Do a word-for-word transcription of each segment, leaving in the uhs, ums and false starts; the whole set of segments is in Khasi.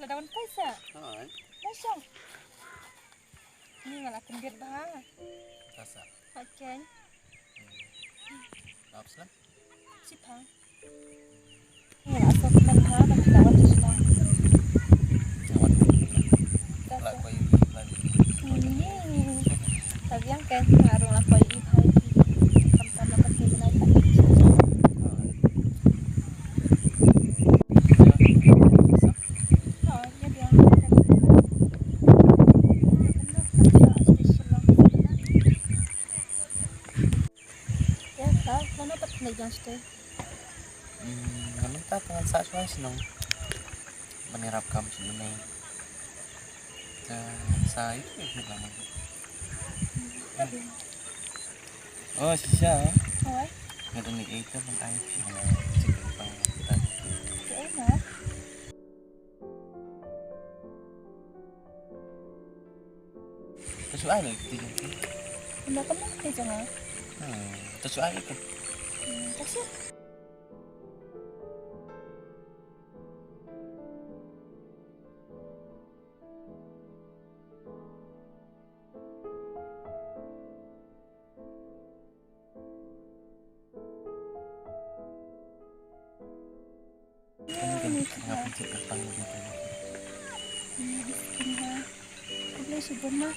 Dawan kai sa. Hai. Masya. Ni nga la kyndiat bha. Ka sa. Hakken. Ap slam. Sipang. Ni nga la sok man bha, ban dawan slam. Dawan. Ka sa. La koi plan. Ni. Tabiang kan, nga rung la koi i bha. Kam kam la kati bnai. Oh, ya biang. Ya, kau, mana pat kena jang site? Hmm, nga mynta tang sa shuwa shnong. Ban ïarap kam shu bnai. Sa, sa itu ya kita lama. Oh, shisha. Oi. Nga dang ni itu kan ai. Cik pang kita. Oke, enak. Ka shu ai la ki jong ki. Ynda ka mut ki jong nga. Hmm, ka shu ai ka. Hmm, ka shu. Kane kan nga pynthut ka pang ni kan. Ini miskin ha. Khublei shibun ma.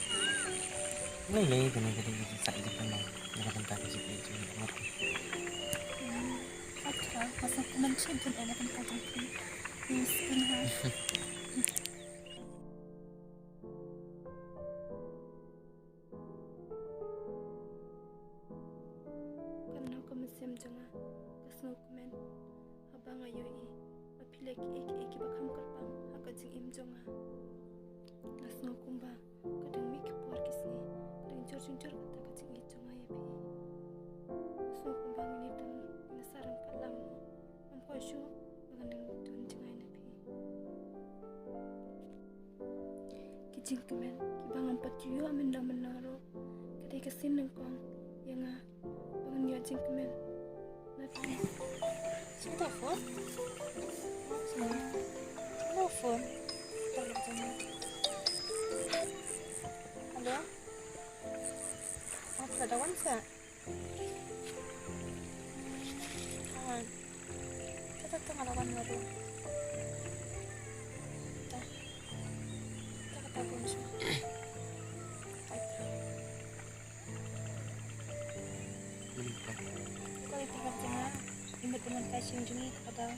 Lei lei kane ka dei ka jingshah jingpynlong na ka bynta ka jingim jong ngi. Acha, nga sngewkmen shibun eh na ka bynta jong phi. Miskin ha. Kano ka mynsiem jong nga ka sngewkmen haba nga ïohi ba phi leh kiei kiei kiba kham kyrpang ha ka jingim jong nga. Nga sngew kumba ka dang mih ki por ki sngi, ka dang jur jynjar kata ka jingïeit jong nga ïa phi. Nga sngew kumba ngin ïadon, ngin ïa sah ryngkat lang mo. Ngam kwah shuh ba ngan dang don jngai na phi. Ki jingkmen kiba ngam pat ju ïoh mynno mynno ruh, ka dei ka sien nyngkong ïa nga ba ngan ïoh jingkmen na phi. Sngewthuh phone? Sngewthuh phone. Hello? Apa dah wan sa? Kawan. Kata tengah lawan baru. Dah. Kata kata pun semua. Kau itu kan tengah. Imut dengan kasih juni kepada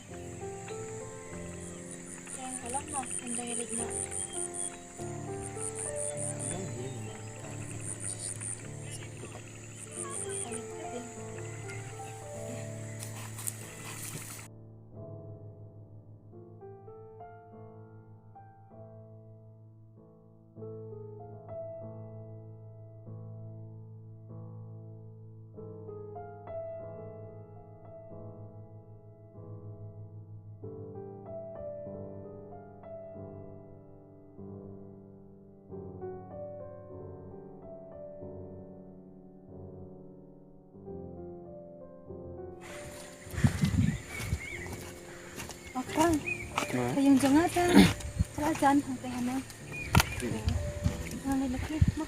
yang kalah mah, yang dari mak. Akang, ka ïing jong nga ta. Ka la jan hangta hana. Hang ni laki mo.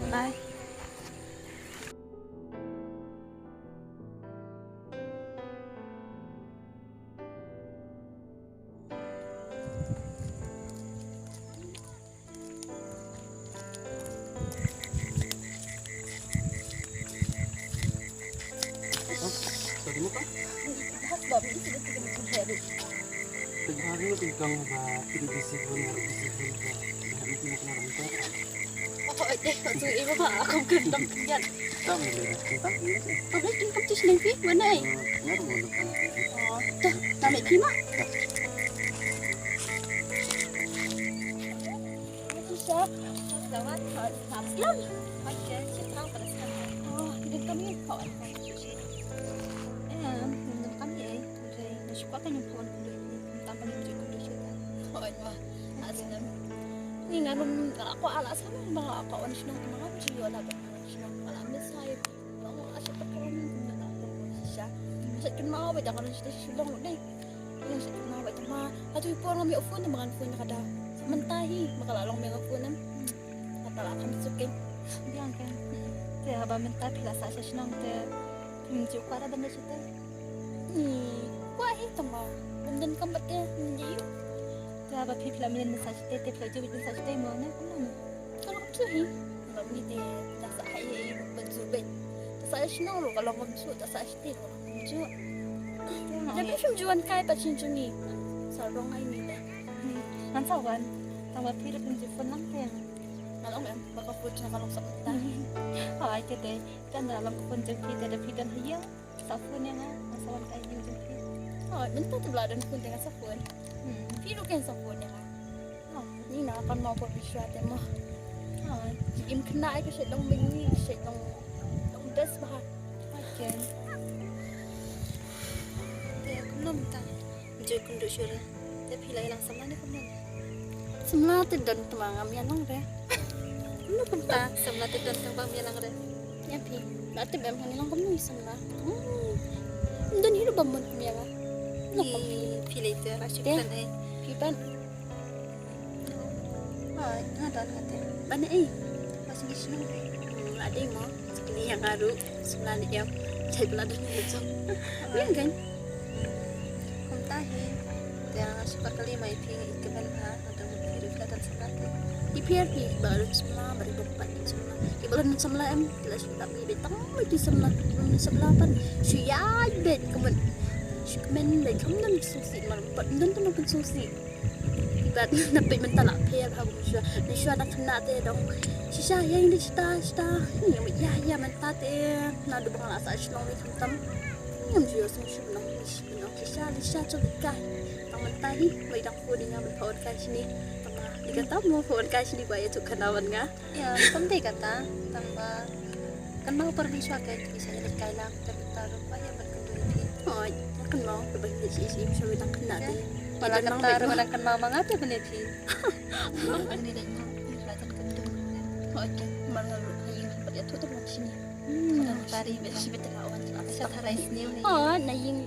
Bye. Hooid ma. Ni nga rum nga la kwah la sa ma ba nga la kwah wan shnong, ma ngam ju ïoh la ban wan shnong, nga la miss ïa phi. Nga la kwah wan shnong, nga la kwah wan shnong. Kynmaw ba dang kan shu long ne. Ïa shu kynmaw ba tang ma. Hato ïa por ngam ïoh phone, tang ba ngan phone ka da. Mynta hi ba ka la long ba ngan phone em. Kata la kham suk kein. Biang kein. Te haba mynta phi la sah sha shnong te phim ju kwah ban leit shatei? Ni kwah hi, tang ba bym don kam bad te, ym ju. Te haba phi, phi la mlien ban sah shatei te phi la ju ban sah shatei mo ne kumno? Ka long kumjuh hi. Ngam mih te, da sah hi hi ban ju beit. Da sah sha shnong ruh ka long kumjuh, da sah shatei ruh ka long kumjuh. Te nga, da phi phim ju wan kai pat sha jong ngi. Sa rong ai ni le. Hmm. Ngan sa wan. Tang ba phi ruh phim ju phone lang te. Nga long em, ba ka phone jong nga ka long sa mynta. Ai te te, kan da long ka phone jong phi te da phi don ha ïing. Sa phone ïa nga, nga sa wan kai ïing jong phi. Ai, mynta te ba la don phone te nga sa phone. Hmm. Phi ruh kin sa phone ïa nga. Oh. Ni na kan mau por bishwa te mo. Oh. Im kena ai ka shet long bini, shet long, long best bah. Okay. Te kumno mynta? Ju kynduh shuh re. Te phi la ïalang samla ne kumno? Samla te don, tang ba ngam ïalang re. Kumno kumta? Samla te don tang ba ngam ïalang re. Ïa phi. La te bym ngan ïalang kumno samla. Hmm. Don hi ruh ba mon kum ïa nga. Ni phi lei te la shu kren eh. Phi ban. Ai, nga don nga te. Ban ei. Ba sngewsih shnong. Hmm, la dei mo. Sngewsih ïa nga ruh. Samla ne em. Jai ba la don ïa jong. Ni gan. Kumta hi. Te nga shu pat kali ma ïa phi, nga i kmen bha. Nga don ma phi ruh, phi la don samla te. Ïa phi, ïa phi ba don samla, ba ri bym pat don samla. Ki ba la don samla em, ki la shu tap ngi beit tang ba ki samla. Bym don samla pat. Shu ïaid beit kumne. Shu kmen beit, kam don sngewsih, mar pat don tang ba sngewsih. Bad na peit mynta la pher ha bym shuwa. Mynshuwa na khynnah te dang shisha ïa ïing de shita shita. Ïa ïa mynta te naduh ba nga la sah shnong ni khamtam. Ngam ju ïohsngew shuh ba nang shisha shisha jong ka. Tang mynta hi ba i dang phone ïa nga ban pha wan kai shane. Tang ba i kata mo pha wan kai shane ba ïathuh khana wan nga. Ïa, kam dei kata, tang ba kynmaw por mynshuwa kein phi sa ïaleit kai lang, te mynta ruh kwah ïa ban kynduh ïa phi. Hooid, kynmaw, te ban ïaleit shi shi mynshuwa, tang khynnah te. Ba la kata ruh nang kynmaw ma nga te ban ïaleit phi. Hooid, kein, ma nga ruh ha ïing pat ïathuh te ban shini. Hmm. Tari ba shi beit la wan, sa tharai sniew ni. Hooid, na ïing.